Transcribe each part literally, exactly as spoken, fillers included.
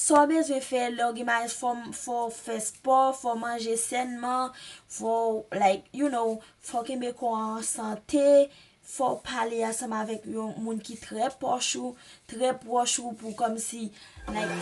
Sa w bezwen fè lè w gen maladie, fò, fò w fè spò, fò w manje sènman, fò w, like, you know, fò w kenbe kò a an sante, fò w pale ansanm avèk yon moun ki trè pwòch ou, trè pwòch ou pou kòmsi, like,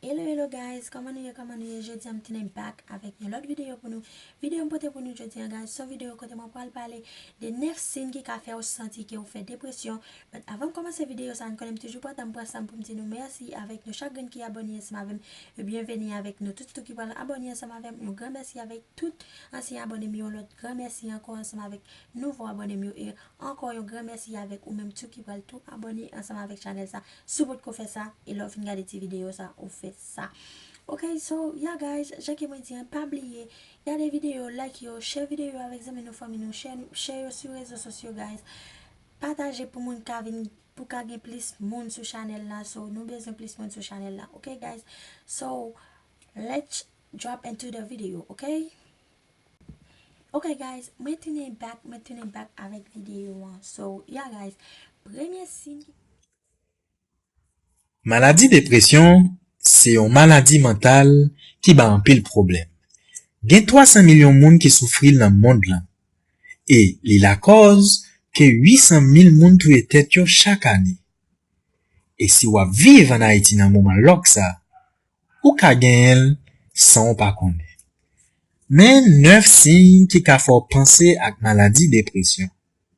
Hello, hello guys, kòman nou ye, kòman nou ye? Jodi a m tounen back avèk yon lòt videyo pou nou. Videyo m pote pou nou jodi a, guys, se yon videyo kote mwen pral pale de nèf siy ki ka fè w santi ke w fè depresyon. But avan m kòmanse videyo sa, n konnen m toujou pran tan m pran san m pou m di nou mèsi avèk nou chak grenn ki abòne ansanm avè m. E byenveni avèk nou tout, tout ki pral abòne ansanm avè m. Yon gran mèsi avèk tout ansyen abòne m yo, yon lòt gran mèsi ankò ansanm avèk nouvo abòne m yo. E ankò yon gran mèsi avèk ou menm tou ki pral tou abòne ansanm avèk chanèl sa. Si w potko fè sa, e lè w fin gade ti videyo sa, ou fè sa. Ok, so, yeah guys, jan ke mwen di an, pa bliye, gade videyo, like yo, share videyo avèk zanmi nou, fanmi nou, share, share yo sou rezo sosyo, guys. Pataje pou moun ka vin, pou ka gen plis moun sou chanèl la, so, nou bezwen plis moun sou chanèl la, ok, guys? So, let's drop into the video, ok? Ok, guys, mwen tounen back, mwen tounen back avèk videyo an. So, yeah, guys, premye siy ki Maladi depresyon se yon maladi mantal ki bay anpil pwoblèm. Gen twa san milyon moun ki soufri l nan mond lan, e li lakòz ke uit san mil moun touye tèt yo chak ane. E si w ap viv ann Ayiti nan moman lòk sa, ou ka genyen l san w pa konnen. Men nèf siy ki ka fè w panse ak maladi depresyon.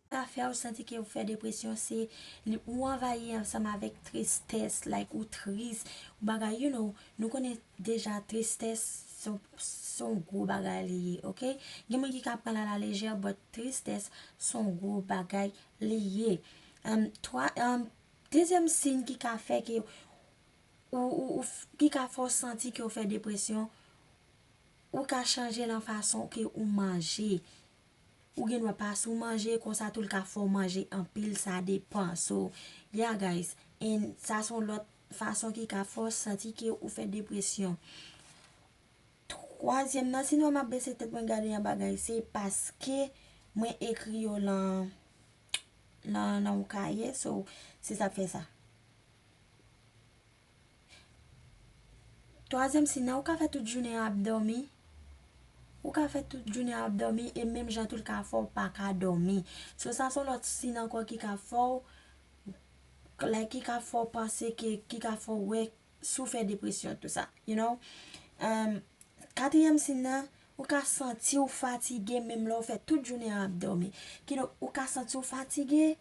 Sa fè w santi ke w fè depresyon, se li, ou anvayi ansanm avèk tristès, like, ou tris, ou bagay, you know, nou konnen deja tristès se, se yon gwo bagay li ye, ok? Gen moun ki ka pran l alalejè, but tristès se yon gwo bagay li ye. Um, twa, um, dezyèm siy ki ka fè ke ou, ou, ou f-, ki ka fè w santi ke w fè depresyon, ou ka chanje nan fason ke ou manje. Ou gen dwa pa sou manje, konsa tou l ka fè w manje anpil, sa depan. So, yeah guys, and sa se yon lòt fason ki ka fè w santi ke ou fè depresyon. Twazyèm nan, si nou wè m ap bese tèt mwen gade yon bagay, se paske mwen ekri yo lan, lan, lan yon kaye, so, se sa k fè sa. Twazyèm siy nan, ou ka fè tout jounen an ap dòmi. Ou ka fè tout jounen an ap dòmi, e menm jan tou l ka fè w pa ka dòmi. So, sa se yon lòt siy ankò ki ka fè w, like, ki ka fè w panse ke, ki ka fè w wè si w fè depresyon, tou sa, you know. Um, katriyèm siy nan, ou ka santi w fatige menm lè w fè tout jounen an ap dòmi. Kidonk, ou ka santi w fatige,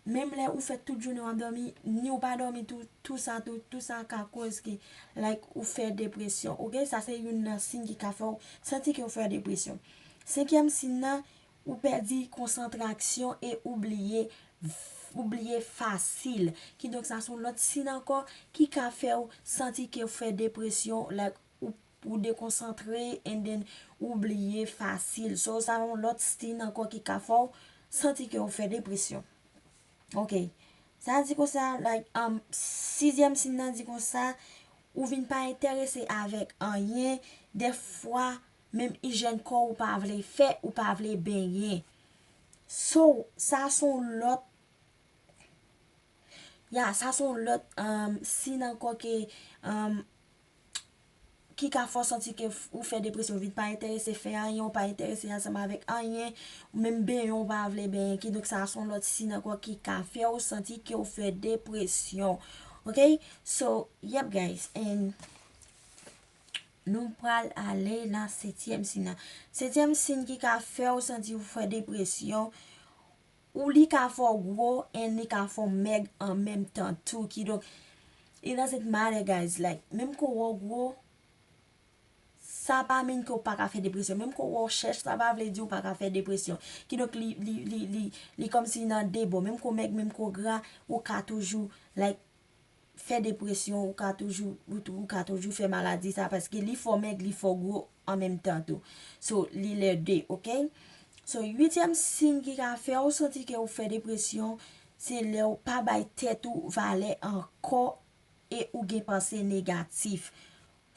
menm lè ou fè tout jounen w ap dòmi, ni w pa dòmi tou, tou sa, tou, tou sa ka koz ke, like, ou fè depresyon, ok? Sa se youn nan siy ki ka fè w santi ke w fè depresyon. Senkyèm siy nan, ou pèdi konsantrasyon e ou bliye, ou bliye fasil. Kidonk, sa se yon lòt siy ankò ki ka fè w santi ke w fè depresyon, like, ou, ou dekonsantre, and then ou bliye fasil. So, sa yon lòt siy ankò ki ka fè w santi ke w fè depresyon. Ok. Sa di konsa, like, um, sizyèm siy nan di konsa, ou vin pa enterese avèk anyen, dèfwa, menm ijyèn kò w ou pa vle fè, ou pa vle benyen. So, sa se yon lòt, ya, sa se yon lòt, um, siy ankò ke, um, ki ka fè w santi ke f-, ou fè depresyon, ou vin pa enterese fè anyen, ou pa enterese ansanm avèk anyen, ou menm benyen ou pa vle benyen, kidonk sa se yon lòt siy ankò ki ka fè w santi ke w fè depresyon. Ok? So, yep, guys, and nou pral ale nan setyèm siy nan. Setyèm siy ki ka fè w santi w fè depresyon, ou li ka fè w gwo, and li ka fè w mèg an menm tan tou. Kidonk, it doesn't matter, guys. Like, menm ke w wè w gwo, sa pa mean ke w pa ka fè depresyon. Menm ke w wè w chèch, sa pa vle di w pa ka fè depresyon. Kidonk, li, li, li, li, li kòmsi nan de bò. Menm ke w mèg, menm ke w gra, ou ka toujou, like, fè depresyon, ou ka toujou, ou, ou ka toujou fè maladi sa, paske li fè w mèg, li fè w gwo an menm tan tou. So, li lè de, oke? So, uityèm siy ki ka fè w santi ke ou fè depresyon, se lè w pa bay tèt ou valè ankò e ou gen panse negatif.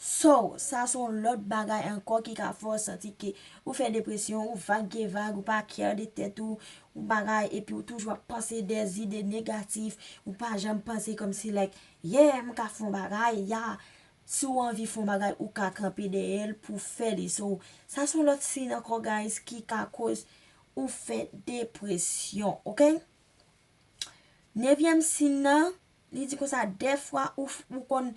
So, sa se yon lòt bagay ankò ki ka fè w santi ke ou fè depresyon, ou vag gen vag, ou pa care de tèt ou, ou bagay, epi ou toujou ap panse de zide negatif, ou pa janm panse kòmsi, like, yeah, m ka fè yon bagay, ya, si w anvi fè yon bagay, ou ka kanpe dèyè l pou fè li. So, sa se yon lòt siy ankò, guys, ki ka koz ou fè depresyon, oke? Nevyèm siy nan, li di konsa, dèfwa ou, ou konn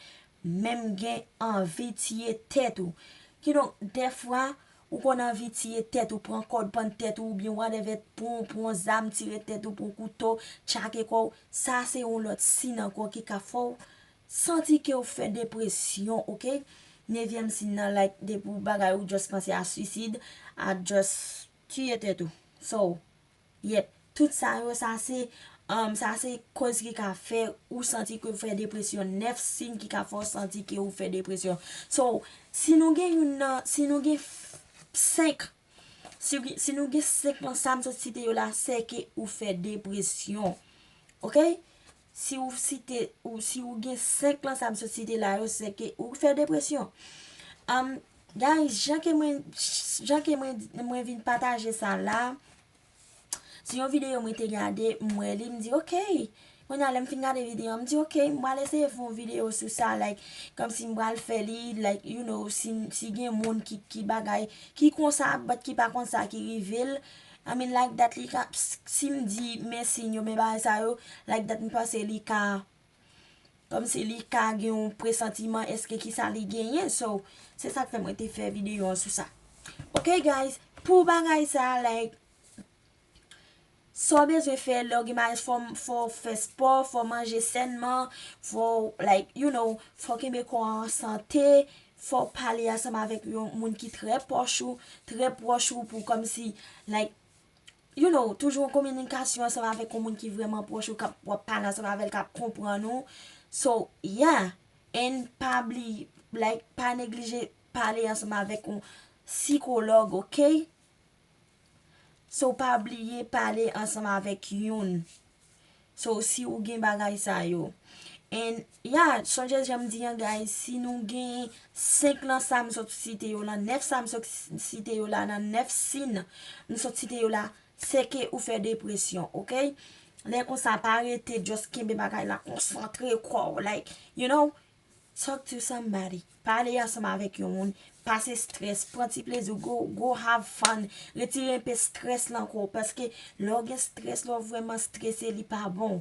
menm gen anvi tiye tèt ou. Kidonk, dèfwa, ou konn anvi tiye tèt ou, pran kòd, pann tèt ou, oubyen whatever, pran, pran zam, tire tèt ou, pran kouto, tchake kò w. Sa se yon lòt siy ankò ki ka fè w santi ke w fè depresyon, oke? Nevyèm siy nan, like, depi w bagay ou just panse a suicide, a just tiye tèt ou. So, yep, tout sa yo, sa se, um, sa se koz ki ka fè ou santi ke w fè depresyon. Nèf siy ki ka fè w santi ke w fè depresyon. So, si nou gen youn nan, si nou gen f- senk, si, si nou gen senk nan sa m sot site yo la, se ke ou fè depresyon. Oke? Si ou site, ou, si ou gen senk nan sa m sot site la yo, se ke ou fè depresyon. Um, guys, jan ke mwen, jan ke mwen, mwen vin pataje sa la, se yon videyo mwen te gade, m wè li, m di, oke. Kounye a, lè m fin gade videyo an, m di, oke, m pral eseye fè yon videyo sou sa, like, kòmsi m pral fè li, like, you know, si, si gen moun ki, ki bagay, ki konsa, but ki pa konn sa ki rive l, I mean, like that, li ka, si m di men siy yo, men bagay sa yo, like that, m panse li ka, kòmsi li ka gen yon presantiman, èske ki sa li genyen. So, se sa k fè mwen te fè videyo an sou sa. Ok, guys, pou bagay sa, like, sa w bezwen fè, lè w gen malèz, fò, fò w fè spò, fò w manje sènman, fò w, like, you know, fò w kenbe kò w an sante, fò w pale ansanm avèk yon moun ki trè pwòch ou, trè pwòch ou pou kòmsi, like, you know, toujou an kominikasyon ansanm avèk yon moun ki vrèman pwòch ou, k ap, w ap pale ansanm avè l, k ap konprann ou. So, yeah. And pa bliye, like, pa neglije pale ansanm avèk yon sikològ, ok? So, pa bliye pale ansanm avèk youn. So, si ou gen bagay sa yo. And, yeah, sonje jan m di an, guys, si nou gen senk nan sa m sot site yo la, nèf sa m sot site yo la, nan nèf siy m sot site yo la, se ke ou fè depresyon, ok? Lè konsa, pa rete, just kenbe bagay la, konsantre kò w, like, you know, talk to somebody. Pale ansanm avèk yon moun. Pase strès, pran ti plezi, go, go have fun. Retire enpe strès lan kò w, paske lè w gen strès, lè w vrèman strese, li pa bon.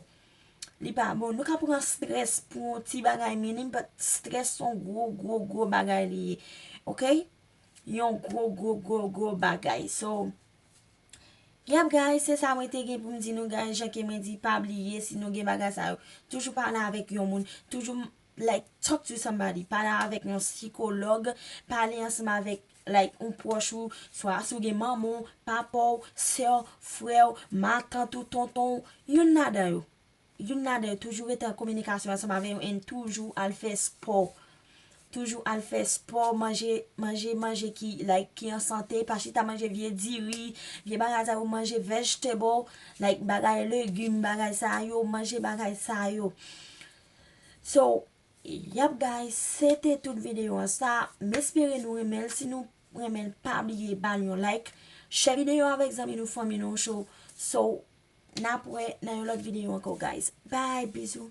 Li pa bon. Nou ka pran strès pou yon ti bagay minim, but strès se yon gwo, gwo, gwo bagay li ye. Ok? Yon gwo, gwo, gwo, gwo bagay. So, yep, guys, se sa mwen te gen pou m di nou, guys. Jan ke mwen di, pa bliye, si nou gen bagay sa yo, toujou pale avèk yon moun. Toujou, like, talk to somebody. Pale avèk yon sikològ. Pale ansanm avèk, like, yon pwòch ou. Swa si w gen manman w, papa w, sè w, frè w, matant ou, tonton w, youn ladan yo. Youn ladan yo, toujou rete an kominikasyon ansanm avè yo and toujou al fè spò. Toujou al fè spò, manje, manje, manje ki, like, ki an sante, pa chita manje vye diri, vye bagay sa yo, manje vegetable, like, bagay legim, bagay sa yo, manje bagay sa yo. So, yep, guys, se te tout videyo an sa. M espere nou renmen l. Si nou renmen l, pa bliye ba l yon like. Share videyo avèk zanmi nou, fanmi nou, so, so, n ap wè nan yon lòt videyo ankò, guys. Bye, bizou.